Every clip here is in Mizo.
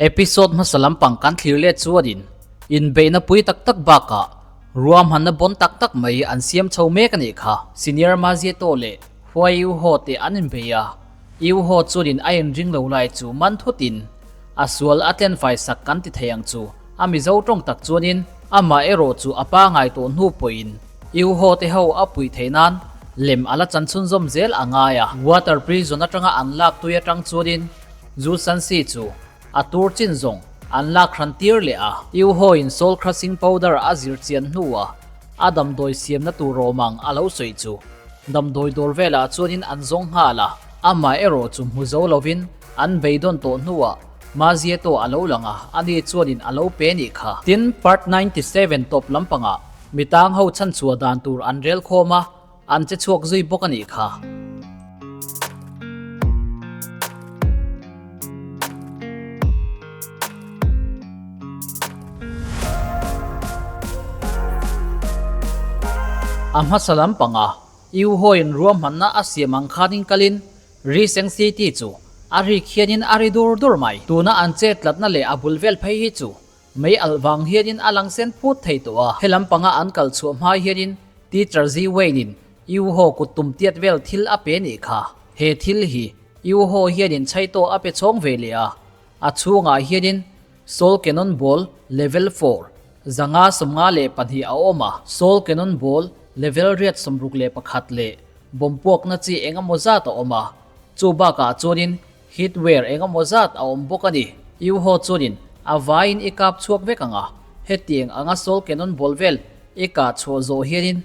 Episode hmasa lampang kan thlir let chuanin inbeihna pui tak tak bakah ruahmanna bawn tak tak mai an siam chho mek a nih kha. Senior Mazieto leh Huai Yu Ho te an inbei a, Yu Ho chuanin a inring lo lai chu man thutin a sual a tlenfai sak kan ti thei ang chu. A Mizo tawng tak chuanin amah erawh chu a pangai tawh hnu pawhin Yu Ho te ho a puih theih nan lem a la chan chhunzawm zel a ngai a. Water prison atanga an lak tui atang chuanin Zu Sansi chu a tur chin zawng an lak hran tir leh a. Yu Ho in soul crushing powder a zir chian hnuah a damdawi siamna tur rawmang a lo sawi chu damdawi dawr velah chuanin an zawng nghal a. Amah erawh chu hmu zo lovin an beidawn tawh hnuah Mazieto a lo lang a, ani chuanin a lo pe nih kha. Tin, Part 97 tawp lampangah mi tang ho chhanchhuah dan tur an rel khawm a, an che chhuak zui bawk a nih kha. A hmasa lampanga U Hoin ruahmanna a siam ang khanin kalin Ri Seng City chu a rik hianin a ri dur dur mai. Tuna an chet tlatna leh a bul vel phei hi chu mei alh vang hianin a lang sen phut thei tawh a. He lampanga an kal chhuah hma hianin Teacher Zi Wayne-in U Ho kut tum tiat vel thil a pe nih kha. He thil hi U Ho hianin chhaitawh a pe chhawng ve leh a. A chhungah hianin Soul Cannon Ball Level 4, 552 a awm a. Soul Cannon Ball Level 861 leh Bawm puakna chi eng emaw zat a awm a, chu bakah chuanin heatware eng emaw zat a awm bawk a ni. U Ho chuanin a vaiin i kap chhuak vek ang a, hetiang anga Soul Cannon ball vel i kah chhuah zawh hianin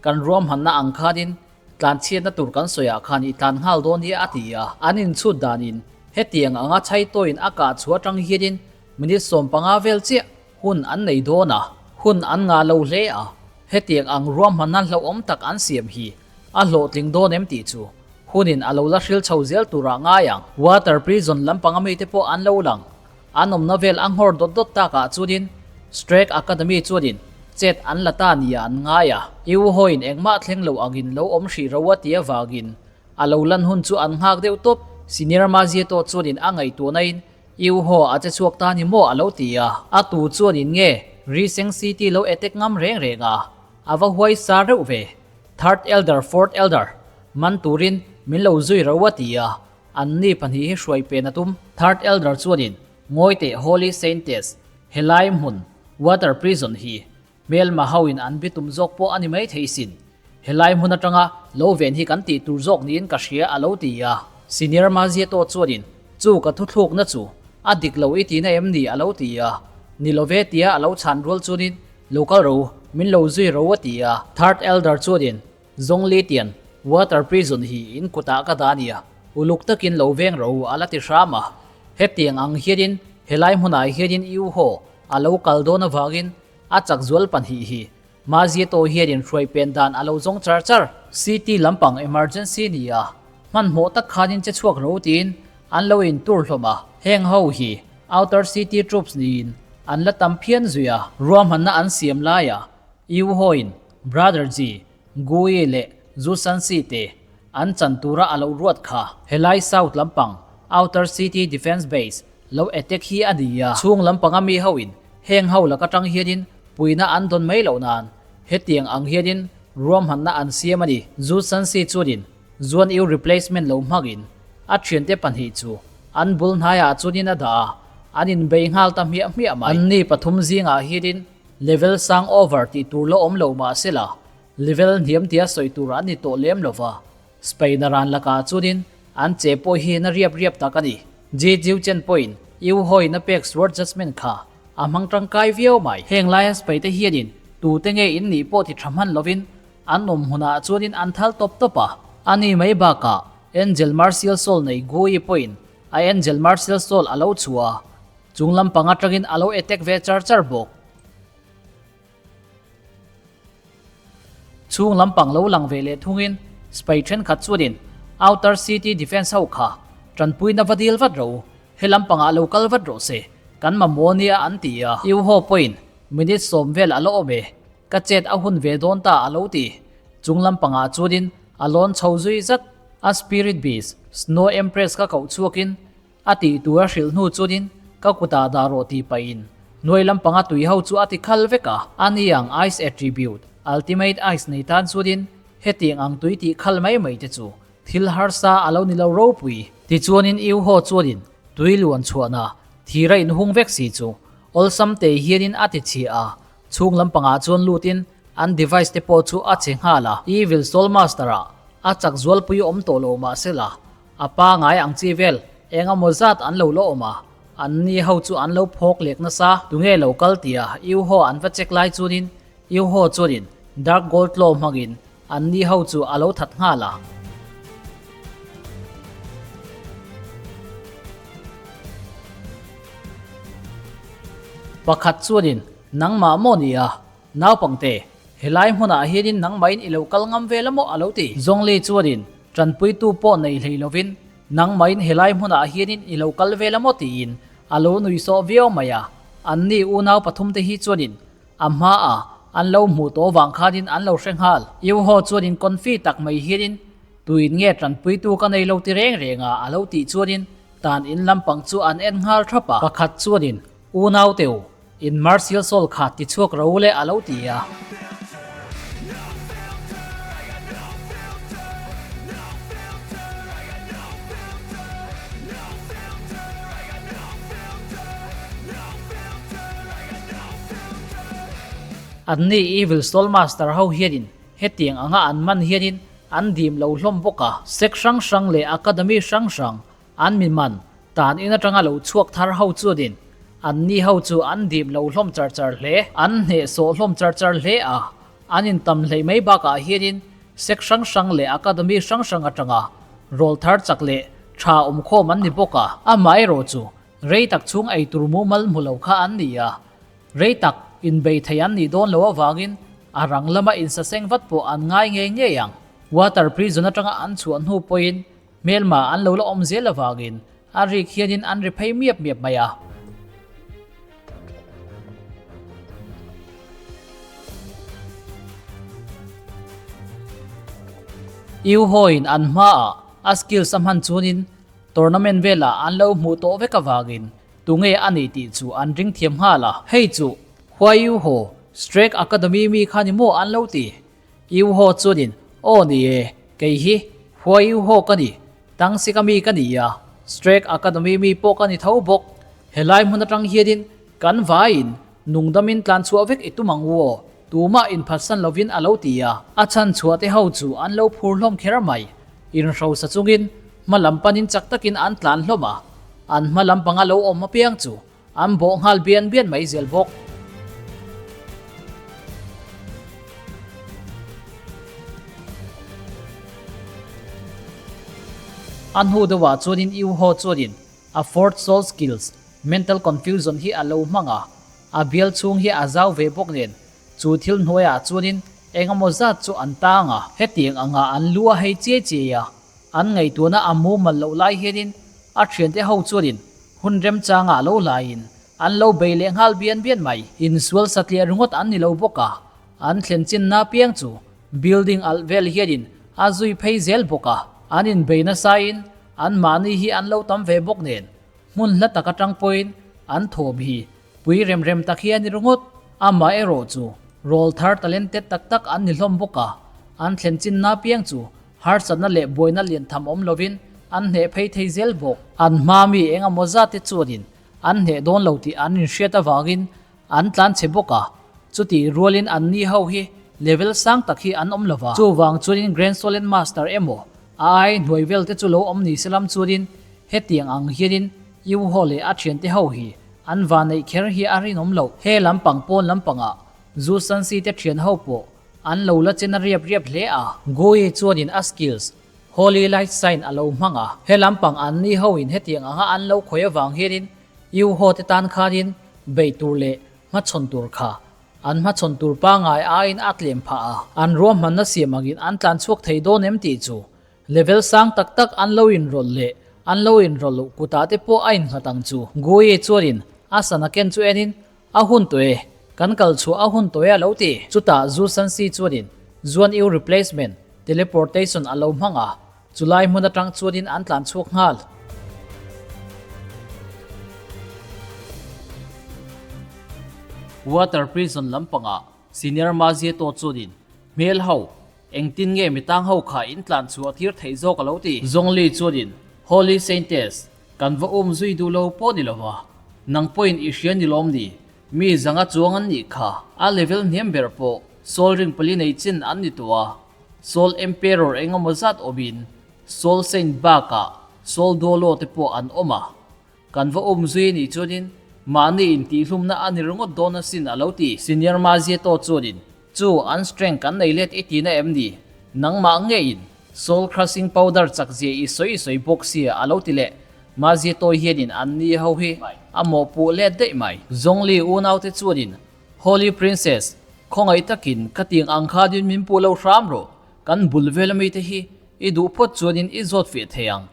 kan ruahmanna ang khanin tlanchhiatna tur kan sawiah khan i tlan nghal dawn nia a ti a. An inchhut danin hetiang anga chhaitawiin a kah chhuah atang hianin minute 15 vel chiah hun an nei dawn a, hun an ngah lo hle a, hetiang ang ruahmanna hlauhawm tak an siam hi a hlawhtling dawn em tih chu hunin a lo la hril chho zel turah ngai ang. Water prison lampanga mite pawh an lo lang, an awmna vel a nghawr dawt dawt takah chuanin Strake Academy chuanin chet an la ta nia an ngai a, U Hoin engmah thleng lo angin lo awm hrih ro a ti avangin a lo lan hun chu an nghak deuh tawp. Senior Mazieto chuanin a ngaihtuahnain U haw a che chhuak ta ni maw a lo ti a, a tu chuan in nge Ri Seng City lo attack ngam reng reng a, a va huai sar reuh ve. Third Elder Fourth Elder man turin min lo zui ro a ti a, an ni pahnih hi hruai pen a tum. Third Elder chuanin ngawi teh Holy Saintess helai hmun Water Prison hi hmelma ho in an bitum zawk pawh a ni mai thei sin. Helai hmun atanga lo ven hi kan tih tur zawk niin ka hria a lo ti a. Senior Mazieto chuanin chu ka thuthlukna chu a dik lo i tihna em ni a lo ti a. Ni lo ve tia a lo chhan rual chuanin lo kal ro, min lo zui ro a ti a. Third Elder chuanin Zongli tian Water Prison hi in kutah ka dah nia, uluk takin lo veng ro a la ti hram a. Hetiang ang hianin helai hmunah hianin U Ho a lo kal dawn avangin a chak zual pahnih hi Mazieto hian inhruai pen dan a lo zawng char char. City lampang emergency ni a, hmanhmawh tak khanin che chhuak ro tiin an lo intur hlawm a. Heng ho hi outer city troops niin an la tam phian zui a. Ruahmanna an siam laia U Hoin, Brother Ji, Gui leh Zu Sansi te an chan tura a lo ruat kha. Helai south lampang outer city defence base lo attack hi a ni a. Chhung lampanga mi hoin heng ho lak atang hianin puihna an dawn mai loh nan hetiang ang hianin ruahmanna an siam a ni. Zu Sansi chuanin Zuan Yu replacement lo hmangin a thiante pahnih chu an bul hnaiah chuanin a dah a, an inbei nghal ta hmiah hmiah mai. Anni pathum zingah hianin level sang over tih tur la awm lo mah sela level hniam tia sawi tur an ni tawh lem lova. Spain a ran lakah chuanin an che pawh hi na riap riap tak a ni. Ji Jiu Chen pawhin Yu Hoin a pek Sword Judgment kha a hmang tangkai viau mai. Heng laia Spain te hianin tute nge in nih pawh ti tha hman lovin an awm hunah chuanin an thal tawp tawp a. Ani mai bakah Angel Martial Soul nei Gui pawhin a Angel Martial Soul a lo chhuah a, chung lampang atangin a lo attack ve char char bawk. Chhung lampang lo lang ve leh thungin Spy thenkhat chuanin Outer City Defence ho kha tanpuina va dil vat ro, he lampangah lo kal vat rawh se, kan mamawh nia an ti a. U Ho pawhin minute 10 vel a la awm e, ka chet a hun ve dawn ta a lo ti. Chung lampangah chuanin a lawn chho zui zat. A Spirit Beast, Snow Empress kha koh chhuakin a tih tur a hrilh hnu chuanin. Ka kutah dah rawh tih pahin hnuai lampanga tui ho chu a ti khal vek a. Ani ang Ice Attribute, Ultimate Ice nei tan chuanin hetiang ang tui tih khal mai mai te chu thil harsa a lo ni lo ropui. Tichuanin Iuho chuanin tui luan chhuahna thira inhung vek si chu awlsam te hianin a ti chhia a, chhung lampangah chuan lutin an device te pawh chu a che nghal a. Evil Soul Master-ah a chak zualpui awm tawh lo mahsela A pangai ang chi vel eng emaw zat an lo la awm a, an ni ho chu an lo phawk lek nasa. Tunge lo kal tia Iuho an va check lai chuanin Iuho chuanin Dark Gold Claw hmangin an ni ho chu a lo that nghal a. Pakhat chuanin nangmah maw ni a? Naupangte, helai hmunah hianin nangmahin i lo kal ngam vel a maw? a lo ti. Zongli chuanin tanpuitu pawh nei hlei lovin nangmahin helai hmunah hianin i lo kal vel a maw tiin a lo nui sawh viau mai a. Anni unau pathumte hi chuanin a hmaah an lo hmuh tawh vang khanin an lo hre nghal. Iuho chuanin confi tak mai hianin tuin nge tanpuitu ka nei lo ti reng reng a a lo tih chuanin tan in lampang chu an en nghal thap a. Pakhat chuanin unauteu In Martial Soul kha ti chhuak ro le a lo ti a. Anni Evil Soul Master ho hianin hetiang anga an man hianin an dim lo hlawm bawk a. Sect hrang hrang leh academy hrang hrang An mi man, tan in atanga lo chhuak thar ho chuanin an ni ho chu an dip lo hlawm char char hle. An hnehsawh hlawm char char hle a, an intam hleih mai bakah hianin sec hrang hrang leh academy hrang hrang atanga rawl thar chak leh tha awmkhawm an ni bawk a. Amaherawh chu rei tak chhung eitur mumal hmu lo kha an ni a, Rei tak inbei thei an nih dawn loh avangin a rang lama insaseng vat pawh an ngai ngei ngei ang. Water prison atanga an chhuah hnu pawhin hmelma an lo la awm zel avangin a rik hianin an ri phei miap miap mai a. Iuhawiin an hmaah a skills a hman chuanin tournament velah an lo hmuh tawh vek avangin Tunge a ni tih chu an ring thiam nghal a. Hei chu Huai Yu Ho, Strake Academy mi kha ni maw an lo ti? Yu Ho chuanin, Aw ni e, kei hi Huai Yu Ho ka ni, Tangsika mi ka ni a, Strake Academy mi pawh ka ni tho bawk. Helai hmun atang hianin kan vaiin nungdamin tlan chhuah vek i tum ang u aw, tumah inphatsan lovin a lo ti a. A chhan chhuah te ho chu an lo phur hlawm kher mai. Inhrosa chungin hma lam panin chak takin an tlan hlawm a, an hma lam panga lo awm apiang chu an bawh nghal bian bian mai zel bawk. A hnu deuhah chuanin Iuho chuanin a fourth soul skills, mental confusion hi a lo hmang a, a bial chhung hi a zau ve bawk nen Chu thil hnuaiah chuanin eng emaw zat chu an tang a, hetiang anga an lu a hei chiai chiai a, an ngaihtuahna a mumal loh lai hianin a thiante ho chuanin hun remchangah lo hlaiin an lo bei leh nghal bian bian mai. Insual satliah ringawt an ni lo bawk a, an thlen chinna piang chu building alh vel hianin a zui phei zel bawk a, an inbei nasain anmahni hi an lo tam ve bawk nen hmun hla tak atang pawhin an thawm hi Pui rem rem tak hi a ni ringawt. Amah erawh chu rawl thar talented tak tak an ni hlawm bawk a, an thlen chinna piang chu harsatna leh buaina lian tham awm lovin an hneh phei thei zel bawk. An hma mi eng emaw zat te chuanin an hneh dawn lo tih an inhriat avangin an tlan chhe bawk a, chutih rualin an ni ho hi level sang tak hi an awm lova. Chuvang chuanin Grand Solen Master emaw a ai hnuai vel te chu lo awm ni se lam chuanin hetiang ang hianin Iuho leh a thiante ho hi An va neih kher hi a rinawm loh. He lampang pawn lampangah Zu Sansi te thian ho pawh an lo la chen a riap riap hle a. Gui chuanin a skills, Holy Light Sign a lo hmang a. He lampang an ni ho in hetiang anga an lo khawih avang hianin Yu ho te tan khanin beih tur leh hmachhawn tur kha an hmachhawn tur pangai aiin a tlem phah a. An ruahmanna siam angin an tlan chhuak thei dawn em tih chu Level sang tak tak an lo inrawlh leh an lo inrawlh loh kutah te pawh a innghat ang chu. Guyi chuanin a sana ken chu enin, A hun tawh e, kan kal chhuah a hun tawh e a lo ti. Chutah Zhu Sansi chuanin Zuan Yu replacement teleportation a lo hmang a, chulai hmun atang chuanin an tlan chhuak nghal. Water Prison lampangah Senior Mazieto chuanin hmel ho engtin nge mitang ho kha in tlan chhuah tir theih zawk a lo ti. Zhongli chuanin Holy Saintess kan va um zui duh lo pawh ni lova, nang pawhin i hria ni lawm ni? Mi zanga chuang an nih kha, a level hniam ber pawh Soul Ring pali nei chin an ni tawh a, Soul Emperor engemaw zat awmin Soul Saint bakah Soul Dolo te pawh an awm a. Kan va awm zui anih chuanin mahni intihhlumna a ni ringawt dawn asin a lo ti. Senior Mazieto chuanin, Chu, an strength kan nei let i tihna em ni? Nangmah ngeiin Soul Crushing Powder chak zia i sawi i sawi bawk sia a lo ti leh. Mazieto hianin an ni ho hi a mawhpuh let daih mai. Zhongli unaute chuanin, Holy Princess, khawngaih takin ka tiang ang khanin min puh lo hram rawh. Kan bul vel amite hi i duh phawt chuanin i zawt fiah thei ang.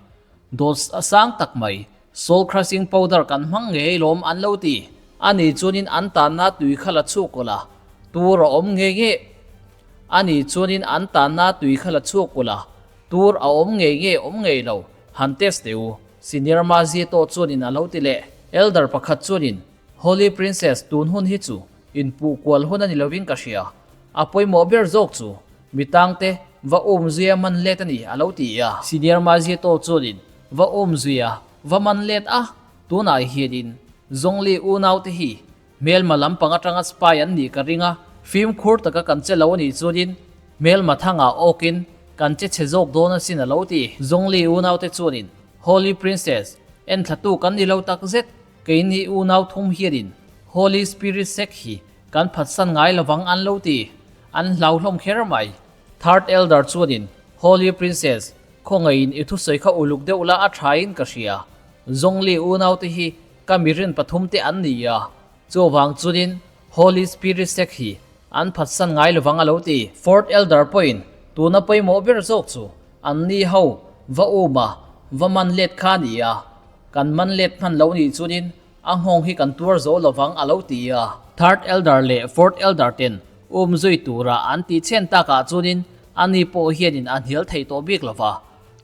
Dawt a sang tak mai, Soul Crushing Powder kan hmang ngei lawm an lo ti. Ani chuanin an tanna tui kha la chhuak ula, tur a awm ngei ngei. Ani chuanin an tanna tui kha la chhuak ula, tur a awm ngei ngei awm ngei lo, han test teh u. Senior Mazieto chuanin a lo ti leh. Elder pakhat chuanin, Holy Princess tun hun hi chu inpuh kual hun a ni lovin ka hria. A pawimawh ber zawk chu Mi tangte va um zuia man let a ni a lo ti a. Senior Mazieto chuanin va um zuia va man let a, tunah hianin Zhongli unaute hi hmelma lampang atanga spy an nih ka ring a, fimkhur taka kan che lo a nih chuanin hmelma thangah awkin kan che chhe zawk dawn asin a lo ti. Zhongli unaute chuanin Holy Princess enthlatu kan ni lo takzet, keini unau thum hianin Holy Spirit Sect hi Kan phatsan ngai lovang an lo ti. An hlau hlawm kher mai. Third Elder chuanin, Holy Princess, khawngaihin i thusawi kha uluk deuh la a thain ka hria. Zhongli unaute hi ka mirin pathumte an ni a. Chuvang chuanin Holy Spirit Sect hi an phatsan ngai lovang a lo ti. Fourth Elder pawhin tuna pawimawh ber zawk chu an ni ho va um a, va man let kha a ni a. Kan man let hman lo nih chuanin A nghawng hi kan tuar zo lovang a lo ti a. Third Elder leh Fourth Elder ten um zui tura an tih chhen takah chuanin ani pawh hianin a hnial thei tawh bik lova.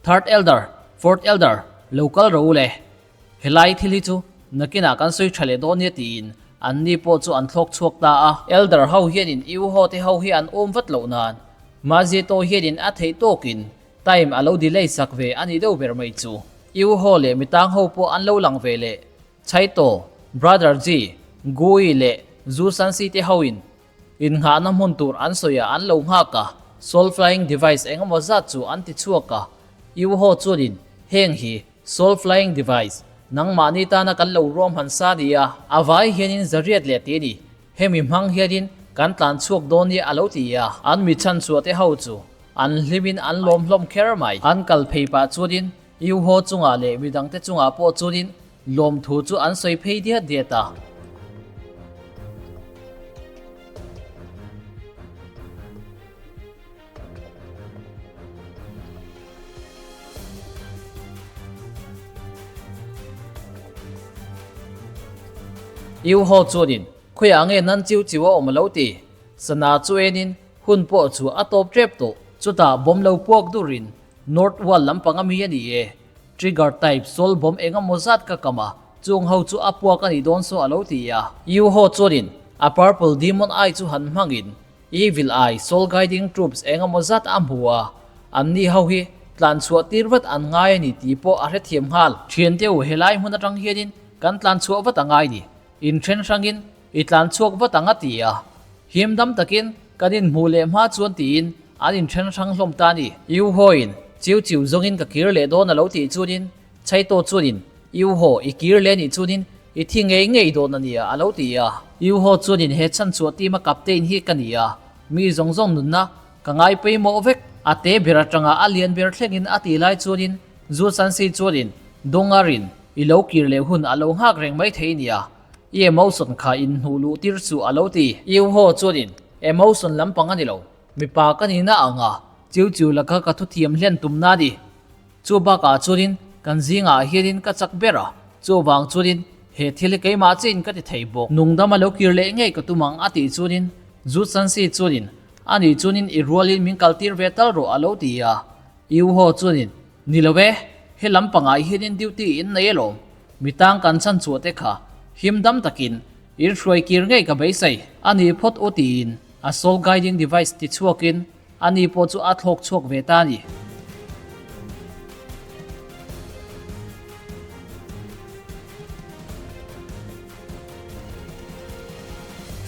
Third Elder, Fourth Elder, lo kal ro le. Helai thil hi chu nakinah kan sawi tha leh dawn nia tiin anni pawh chu an thlawk chhuak ta a. Elder ho hianin U ho te ho hi an um vat loh nan Mazieto hianin a theih tawkin Time a lo delay sak ve a nih deuh ber mai chu. U Ho leh mitang ho pawh an lo lang ve leh. Chaito, Brother Ji, Gui leh Zu Sansi te ho in innghahna hmun tur an sawi a an lo nghak a, Soul Flying Device engemaw zat chu an ti chhuak a. U Ho chuanin heng hi Soul Flying Device nangmahni tana kan lo ruahman sa nia, a vai hianin zariat leh ti a ni. Hemi hmang hianin kan tlan chhuak dawn nia a lo ti a, an mi chhanchhuah te ho chu an hlimin an lawm hlawm kher mai. An kal phei pah chuanin Yuho chungah leh midangte chungah pawh chuanin lawmthu chu an sawi phei diat diat a. Yuho chuanin Khawiah nge nan chiu chiu a awm lo ti? Sana chu enin hun pawh chu a tawp tep tawh. Chutah bomb lo puak durin North Wall lampang a mi a ni e. Trigger type sawl bomb eng emaw zat ka kam a, chung ho chu a puak a nih dawn saw a lo ti a. Yu Ho chuanin a Purple Demon Eye chu han hmangin Evil Eye Soul Guiding Troops eng emaw zat a hmu a, anni ho hi tlan chhuah tir vat an ngai a ni tih pawh a hrethiam nghal. Thiante u helai hmun atang hianin kan tlan chhuah vat a ngai ni. Inthen hrangin i tlan chhuak vat ang a ti a, him dam takin kan inhmuh leh hma chuan tiin an inthen hrang hlawm ta a ni. Iu Haw-in chiu chiu zawngin ka kir leh dawn a lo tih chuanin Chaito chuanin Iu Haw i kir leh nih chuanin i thi ngei ngei dawn a nia a lo ti a. Iu Haw chuanin he chhanchhuah team-a captain hi ka ni a, mi zawng zawng nunna ka ngai pawimawh vek. A te ber atanga a lian ber thlengin a ti lai chuanin Zu Sansi chuanin Dongarin I lo kir leh hun a lo nghak reng mai thei nia, i emotion kha in hnuh luh tir chu a lo ti. U Ho chuanin emotion lampang a ni lo, mipa ka nihna ang a, chiu chiu laka ka thuthiam hlen tumna a ni. Chu bakah chuanin kan zingah hianin ka chak ber a, chuvang chuanin he thil hi keimah chiin ka ti thei bawk. Nungdam a lo kir leh ngei ka tum ang a tih chuanin Zu Sansi chuanin a nih chuanin i rualin min kaltir ve tal rawh a lo ti a. U Ho chuanin Ni lo e, he lam pangah hianin duty in nei alawm. Mi tang kan chhan chhuah te kha him dam takin In hruai kir ngei ka beisei a ni phawt u tiin a soul guiding device ti chhuakin ani pawh chu a thlawk chhuak ve ta a ni.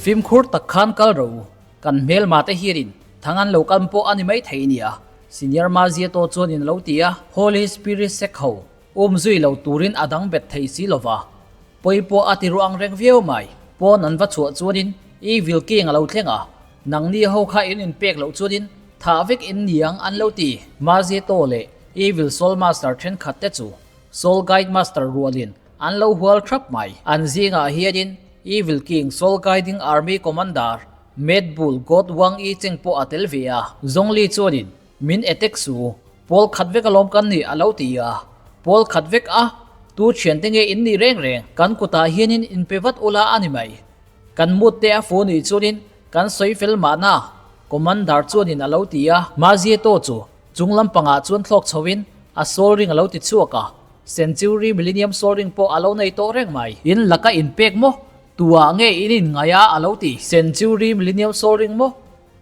Fimkhur tak khan kal ro u, kan hmelma te hianin thang an lo kal pawh a ni mai thei nia, Senior Maziato chuanin a lo ti a. Holy Spirit sek ho um zui lo turin a dang bet thei si lova, pawi pawh a ti ruah ang reng viau mai. Pawn an va chhuah chuanin Evil King a lo thleng a, Nangni ho kha in inpek loh chuanin thah vek in niang an lo ti. Maziato leh Evil Soul Master thenkhat te chu Soul Guide Master rualin an lo hual thap mai. An zingah hianin Evil King Soul Guiding Army Commander Mad Bull God Wang Yi Cheng pawh a tel ve a. Zhongli chuanin min attack su, pawl khat vek alawm kan nih a lo ti a. Pawl khat vek a, tu thiante nge in nih reng reng, kan kutah hianin inpe vat ula a ni mai. Kan mut te a fu nih chuanin kan sawi fel mahna, Commander chuanin a lo ti a. Mazieto chu chung lampangah chuan thlawk chhoin a soul ring a lo ti chhuak a, Century Millennium soul ring pawh a lo nei tawh reng mai. In laka inpek maw? Tuah nge in inngaih a a lo ti. Century Millennium soul ring maw?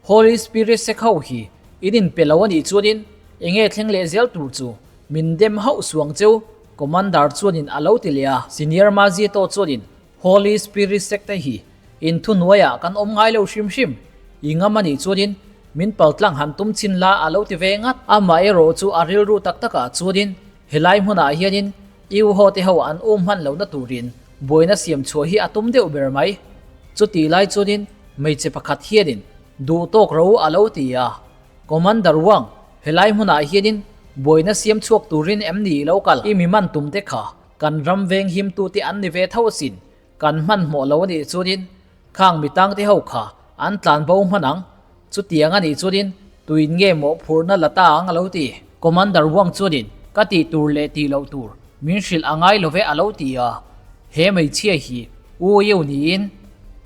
Holy Spirit sek ho hi in inpe lo a nih chuanin enge thleng leh zel tur chu min dem hauh suang cheu, Commander chuanin a lo ti leh a. Senior Mazieto chuanin Holy Spirit sek te hi in thuhnuaiah kan awm ngai lo hrim hrim. I ngam a nih chuanin min paltlang han tum chin la a lo ti ve ngat. Amaherawh chu a rilru tak takah chuanin helai hmunah hianin Iu ho te ho an um hman lohna turin buaina siam chhuah hi a tum deuh ber mai. Chutih lai chuanin hmeichhe pakhat hianin duh tawk ro a lo ti a. Commander Wang, helai hmunah hianin buaina siam chhuak turin em ni i lo kal? I mi man tum te kha Kan ram veng himtute an ni ve tho asin, kan hmanhmawh lo a nih chuanin khang mi tangte ho kha an tlan bo hman ang, chutiang a nih chuanin tuin nge mawhphurhna la ta ang a lo ti. Commander Wang chuanin ka tih tur leh tih loh tur min hrilh a ngai lo ve a lo ti a, he hmeichhia hi U Yu niin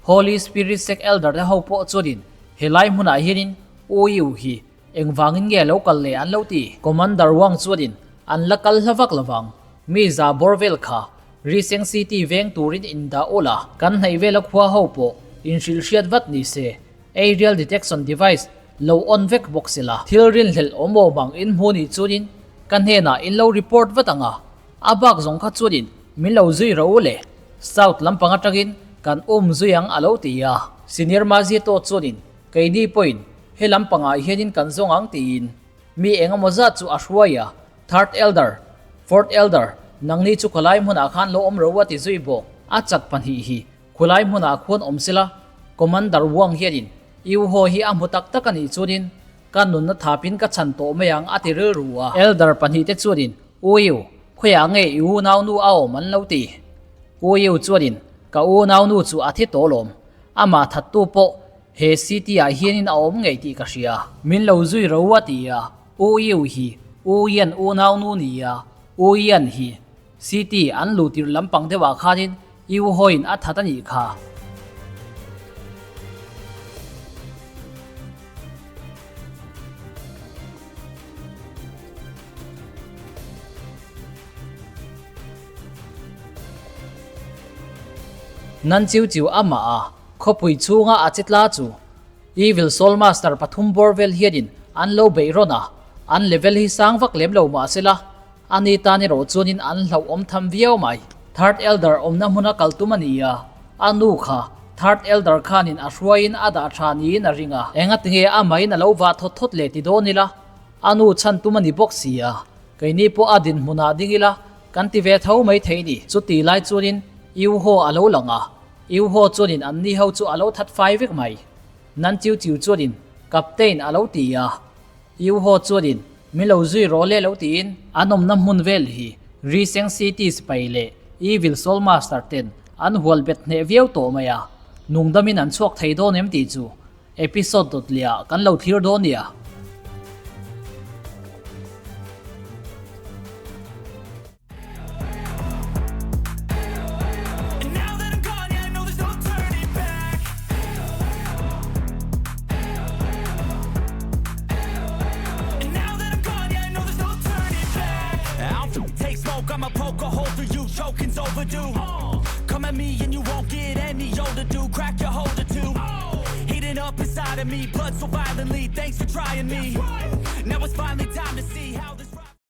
Holy Spirit Sect Elder te ho pawh chuanin helai hmunah hianin U Yu hi Engvangin nge lo kal leh an lo ti? Commander Wang chuanin an la kal hla vak lovang. Mi za bawr vel kha Riseng City veng turin in dah ul a, kan hnaih vela khua ho pawh inhrilh hriat vat ni se, aerial detection device lo on vek bawk se la. Thil rinhlelh awm awm ang in hmu nih chuanin ka hnenah in lo report vat ang a, a bak zawng kha chuanin min lo zui ro u le, South lampang atangin kan um zui ang a lo ti a. Senior Mazieto chuanin keini pawhin He lampangah hianin kan zawng ang tiin mi eng emaw zat chu a hruai a, Third Elder, Fourth Elder, nangni chu khawlai hmunah khan lo awm ro a ti zui bawk. A chak pahnih hi khawlai hmunah khuan awm sela, Commander Wang hianin Yu Ho hi a hmu tak tak a nih chuanin ka nunna thapin ka chhan tawh mai ang a ti rilru a. Elder pahnih te chuanin U Yu, khawiah nge i unaunu a awm an lo ti? U Yu chuanin ka unaunu chu a thi tawh lawm, amah thattu pawh He city ah hianin a awm ngei tih ka hria. Min lo zui ro a ti a, U Yu hi U Yan unau nu ni a, U Yan hi city an luh tirh lampang deuh ah khanin Yu Hawiin a that a nih kha. Nan chiu chiu amah a. Khawpui chhunga a che tla chu Evil Soul Master pathum bawr vel hianin an lo beih rawn a, an level hi sang vak lem lo mah sela, ani tan erawh chuanin an hlauhawm tham viau mai. Third Elder awmna hmuna kal tum a ni a, a nu kha Third Elder khanin a hruaiin a dah tha niin a ring a, engatinge amahin a lo vah thawt thawt leh ti dawn ila, a nu chhan tum a ni bawk si a, keini pawh a dinhmunah ding ila kan ti ve tho mai thei ni. Chuti lai chuanin Yu Ho a lo lang a, Iu ho chuanin an ni ho chu a lo that fai vek mai. Nan chiu chiu chuanin Captain a lo ti a. Iu ho chuanin min lo zui rawh le lo tiin an awmna hmun vel hi Riseng City sipai leh Evil Soul Master ten an hual bet hneh viau tawh mai a. Nungdamin an chhuak thei dawn em tih chu episode dawt leh ah kan lo thlir dawn nia. told to do. Crack your hold or two. Heating up inside of me, blood so violently. Thanks for trying me. Now it's finally time to see how.